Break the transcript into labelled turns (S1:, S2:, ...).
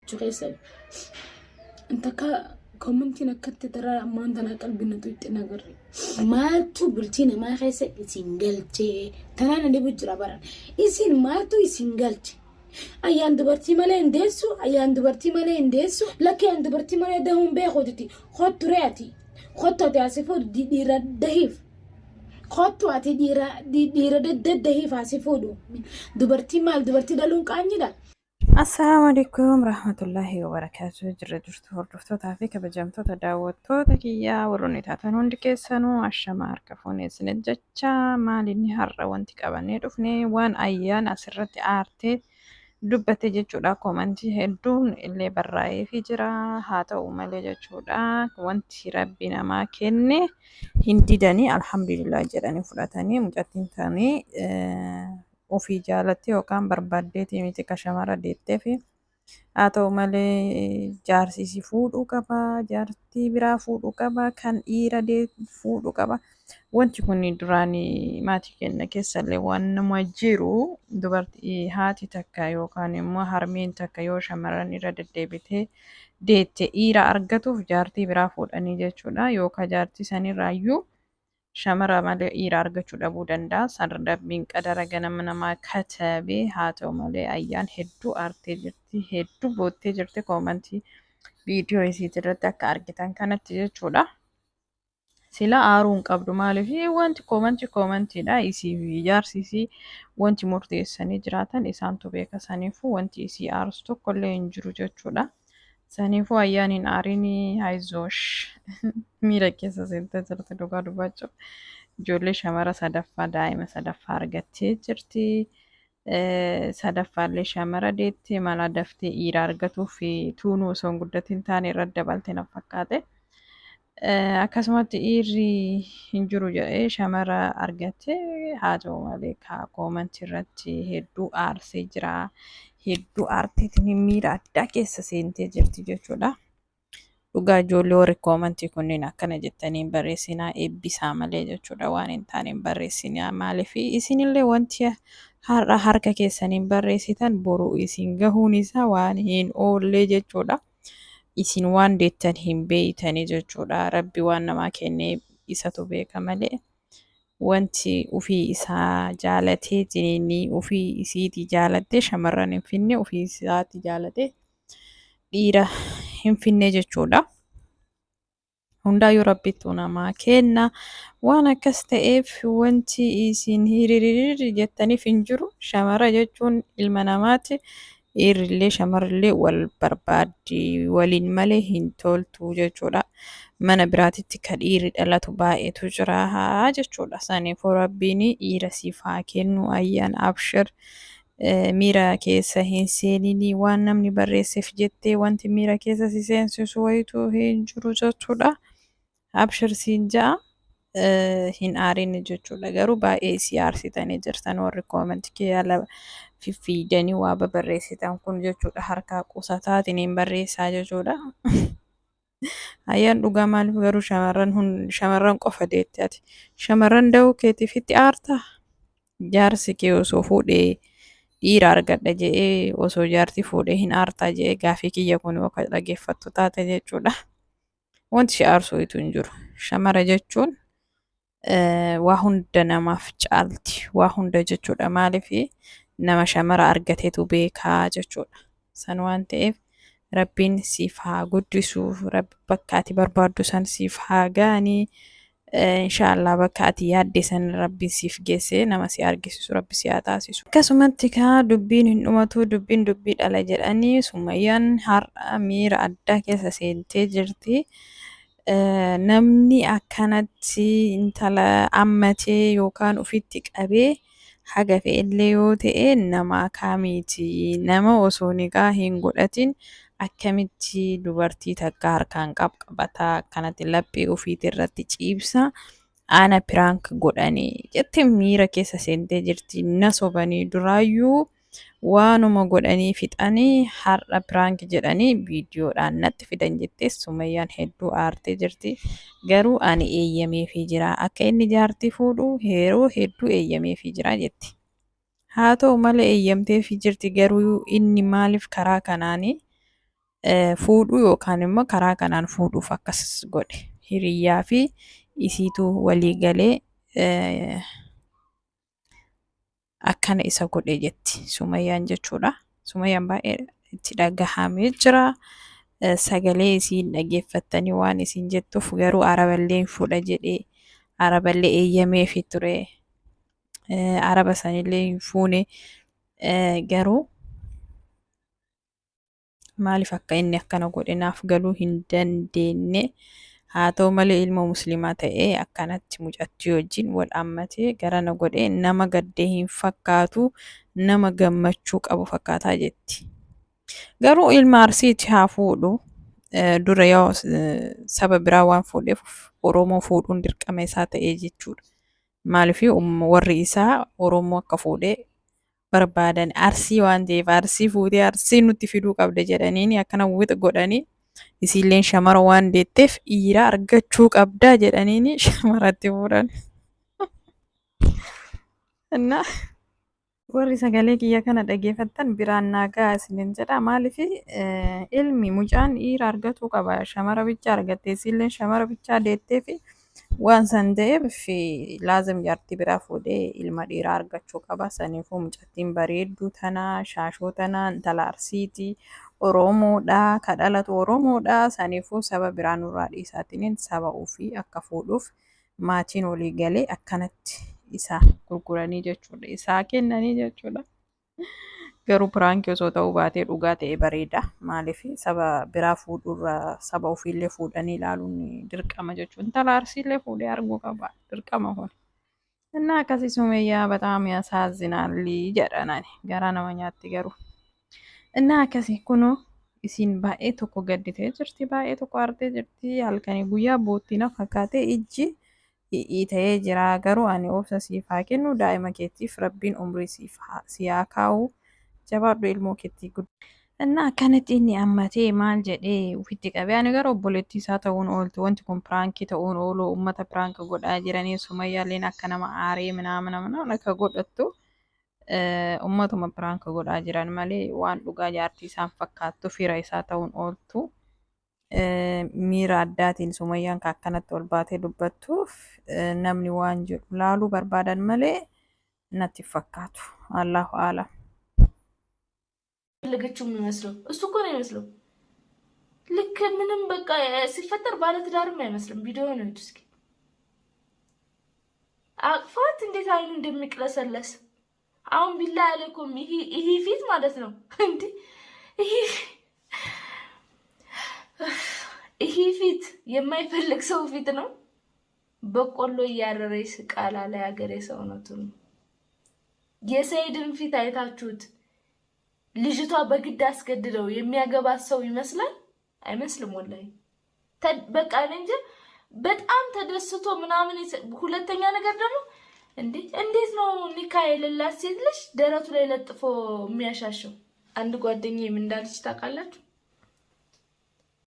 S1: Jechuu keessan takka commentiin akkatti taraa ammaan tanaa qalbii na tuqxe nagarre. Maaltu bultii namaa keessa isin galchee? Tanaan ani dhibu jira baran. Isin maaltu isin galche? Ayyaan dubartii malee hin deessu, ayyaan dubartii malee hin deessu, lakki an dubartii malee dahuun beekuutiti. Kottu ree ati. Kottu ati asii fuudhu dhiira dahiif. Kottu ati dhiira dhiira daddahiif asii fuudhu. Dubartii maal dubartii dhaluun qaanyidha?
S2: Assalaamu alaikum rahmatullahi wabarakaatu. Jirra jirtu hordoftootaa fi kabajamtoota daawwattoota kiyyaa warroonni taatan hundi keessanuu ashama harka fuunee isiniin jecha maalinni har'a wanti qabannee dhufne waan ayyaana asirratti aartee dubbate jechuudha. Koomantii hedduun illee barraa'eefii jira. Haa ta'u malee jechuudha wanti rabbi namaa kenne hin didanii alhamdulillah jedhanii fudhatanii mucattiin tanii ofii jaalattee yookaan barbaaddeetii miti ka shamara deetteefi. Haa ta'u malee jaarsi isii fuudhuu qaba, jaartii biraa fuudhuu qaba, kan dhiira fuudhuu qaba. Wanti kun duraan maatii keenya keessallee waan nama jiru dubartii haati takka yookaan immoo harmeen takka yoo shamarran irra deddeebitee deette dhiira argatuuf jaartii biraa fuudhanii jechuudha. Yookaan jaartii sanirraayyuu shamara malee dhiira argachuu dhabuu danda'a. San Rabbiin qadara ganama namaa katabe. Haa ta'u malee ayyaan hedduu aartee jirti. Hedduu boottee jirti. Koomantii viidiyoo isiitii irratti akka argitan kanatti jechuudha. Sila aaruu hin qabdu maaliif wanti koomantii koomantiidha. Isii fi jaarsi isii wanti murteessanii jiraatan isaantu beeka. Saniifuu wanti isii aarsu tokkollee hin jiru jechuudha. Saniifuu ayyaan hin aarinii hayzoosh miira keessa seentee jirti dhugaa dubbachuuf. Ijoollee shamara sadaffaa daa'ima sadaffaa argattee jirti. Sadaffaallee shamara deettee mala daftee dhiira argatuuf tuunuu osoo hin guddatin taane irra dabalte na fakkaate. Akkasumatti dhiirri hin jiru jedhee shamara argate haa ta'u malee kaa koomantii irratti hedduu aarsee jira. Hedduu aarteetiin miira addaa keessa seentee jirti jechuudha. Dhugaa ijoollee warri koomantii kunneen akkana jettanii hin barreessinaa eebbisaa malee jechuudha waan hin taane hin barreessinaa maaliif isinillee wanti har'a harka keessaniin barreessitan boru isin gahuun isaa waan hin oollee jechuudha. Isin waan deettan hin beeytanii jechuudha. Rabbi waan namaa kenne isatu beeka malee wanti ufii isaa jaalatee jiniinni ufii isiitii jaalattee shamarran hin finne ufii isaatii jaalatee dhiira hin finne jechuudha. Hundaayyuu Rabbittuu namaa kenna. Waan akkas ta'eef wanti isin hiriririri jettaniif hin jiru. Shamara jechuun ilma namaati. Dhiirrillee shamarrillee wal barbaaddi waliin malee hin toltu jechuudha. Mana biraatitti ka dhiirri dhalatu baay'eetu jira jechuudha. Saniifuu Rabbiin dhiira siif haa kennu ayyaan abshir. Miira keessa hin seeninii waan namni barreesseef jettee wanti miira keessa si seensisu wayitu hin jiru jechuudha. Abshir siin ja'a hin aarin jechuudha. Garuu baay'ee isii aarsitanii jirtan warri koomenti kee ala fiffiidanii waa babarreessitan kun jechuudha. Harkaa qusataatiin hin barreessaa jechuudha. Ayyaan dhugaa maaliif garuu shamarran shamarran qofa deette ati shamarran da'uu keetiif itti aartaa? Jaarsi kee osoo fuudhee dhiira argadha je'ee osoo jaartii fuudhee hin aartaa je'ee gaafii kiyya kun yoo ka dhageeffattu taate jechuudha. Wanti si aarsu wayitu hin jiru. Shamara jechuun waa hunda namaaf caalti. Waa hunda jechuudha. Maaliif nama shamara argateetu beekaa jechuudha. San waan ta'eef Rabbiin siif haa guddisu. Rabbi bakka ati barbaaddu san siif haa ga'anii. Inshaallah bakka ati yaadde san Rabbiin siif geessee nama si argisiisu Rabbi si haa taasisu. Akkasumatti kaa dubbiin hin dhumatu dubbiin dubbii dhala jedhanii Summayyaan har'a miira addaa keessa seentee jirti. Namni akkanatti intala ammatee yookaan ufitti qabee haga fe'ellee yoo ta'e nama akkaamiiti? Nama osoo nikaa hin godhatin akkamitti dubartii takka harkaan qabqabata akkanatti laphee ufiiti irratti ciibsa ana piraank godhanii jette miira keessa seentee jirti na sobanii duraayyuu Waanuma godhanii fixanii har'a piraank jedhanii viidiyoodhaan natti fidan jettee Sumayyaan hedduu aartee jirti. Garuu ani eeyyameefii jira. Akka inni jaartii fuudhu yeroo hedduu eeyyameefii jira jetti. Haa ta'u malee eeyyamteefii jirti garuu inni maaliif karaa kanaanii Fuudhuu yookaan immoo karaa kanaan fuudhuuf akkas godhe. Hiriyyaa fi isiitu walii galee akkana isa godhe jetti Sumayyaan jechuudha. Sumayyaan baay'ee itti dhagahamee jira. Sagalee isiin dhageeffattanii waan isin jettuuf garuu araballee hin fuudha jedhee araballee eeyyameefi ture. Araba sanillee hin fuune garuu maaliif akka inni akkana godhe naaf galuu hin dandeenye. Haa ta'u malee ilma musliimaa ta'ee akkanatti mucattii wajjin wal ammatee garana godhee nama gaddee hin fakkaatu nama gammachuu qabu fakkaataa jetti. Garuu ilma Arsiiti haa fuudhu. Dura yoo saba biraa waan fuudheef Oromoo fuudhuun dirqama isaa ta'ee jechuudha. Maaliif warri isaa Oromoo akka fuudhee barbaadan Arsii waan ta'eef Arsii fuutee Arsii nutti fiduu qabda jedhaniini akkana wix godhanii isiilleen shamara waan deetteef dhiira argachuu qabda jedhaniini shamaratti fuudhan. Innaa warri sagalee kiyya kana dhageeffattan biraan naa ga'a isinin jedha. Maaliif ilmi mucaan dhiira argatuu qaba. Shamara bichaa argatte isiilleen shamara bichaa deettee fi waan san ta'eef laazim jaartii biraa fuudhee ilma dhiiraa argachuu qaba. Saniifuu mucattiin bareedduu tanaa, shaashoo tanaa, intala Arsiiti, Oromoodha, ka dhalatu Oromoodha. Saniifuu saba biraa nurraa dhiisaatiniin saba ofii akka fuudhuuf maatiin walii galee akkanatti isaa gurguranii jechuudha. Isaa kennanii jechuudha. Garuu piraankii osoo ta'uu baatee dhugaa ta'e bareeda. Maaliif saba biraa fuudhuurra saba ofiillee fuudhanii ilaaluun dirqama jechuudha. Intala Arsiillee fuudhee arguu qaba. Dirqama kun. Innaa akkasii Sumayyaa በጣም ያሳዝናል jedhan ani. Garaa nama nyaatti garuu. Innaa akkasii kunoo isiin baay'ee tokko gadditee jirti baay'ee tokko aartee jirti halkanii guyyaa boottii na fakkaatee ijji ta'ee jira garuu ani obsa siif haa kennu daa'ima keetiif rabbiin umrii siif si haa kaa'u jabaadhu ilmoo keetii guddaa. Innaa akkanatti inni ammatee maal jedhee ofitti qabee ani garuu obboleettii isaa ta'uun ooltu wanti kun piraankii ta'uun oolu uummata piraank godhaa jiranii Sumayyaalleen akka nama aaree minaamina minaan akka godhattu ummatuma piraank godhaa jiran malee waan dhugaa jaartii isaan fakkaattu fira isaa ta'uun ooltu. Miira addaatiin Sumayyaan ka akkanatti ol baatee dubbattuuf namni waan jedhu laaluu barbaadan malee natti fakkaatu. Allahu aalam.
S3: ፈለገችው የሚመስለው እሱ እኮ ነው የሚመስለው። ልክ ምንም በቃ ሲፈጠር ባለትዳርም አይመስልም። ቪዲዮ ነው እስኪ አቅፋት እንዴት አይኑ እንደሚቅለሰለስ አሁን ቢላ አለይኩም ይሄ ፊት ማለት ነው እንዴ! ይሄ ፊት የማይፈልግ ሰው ፊት ነው። በቆሎ እያረረ ይስቃል አለ የሀገሬ ሰው። እውነቱን ነው። የሰይድን ፊት አይታችሁት ልጅቷ በግድ አስገድደው የሚያገባት ሰው ይመስላል? አይመስልም። ወላሂ በቃ እኔ እንጃ በጣም ተደስቶ ምናምን። ሁለተኛ ነገር ደግሞ እንዴ እንዴት ነው ኒካ የሌላት ሴት ልጅ ደረቱ ላይ ለጥፎ የሚያሻሸው? አንድ ጓደኛዬ ምን እንዳለች ታውቃላችሁ?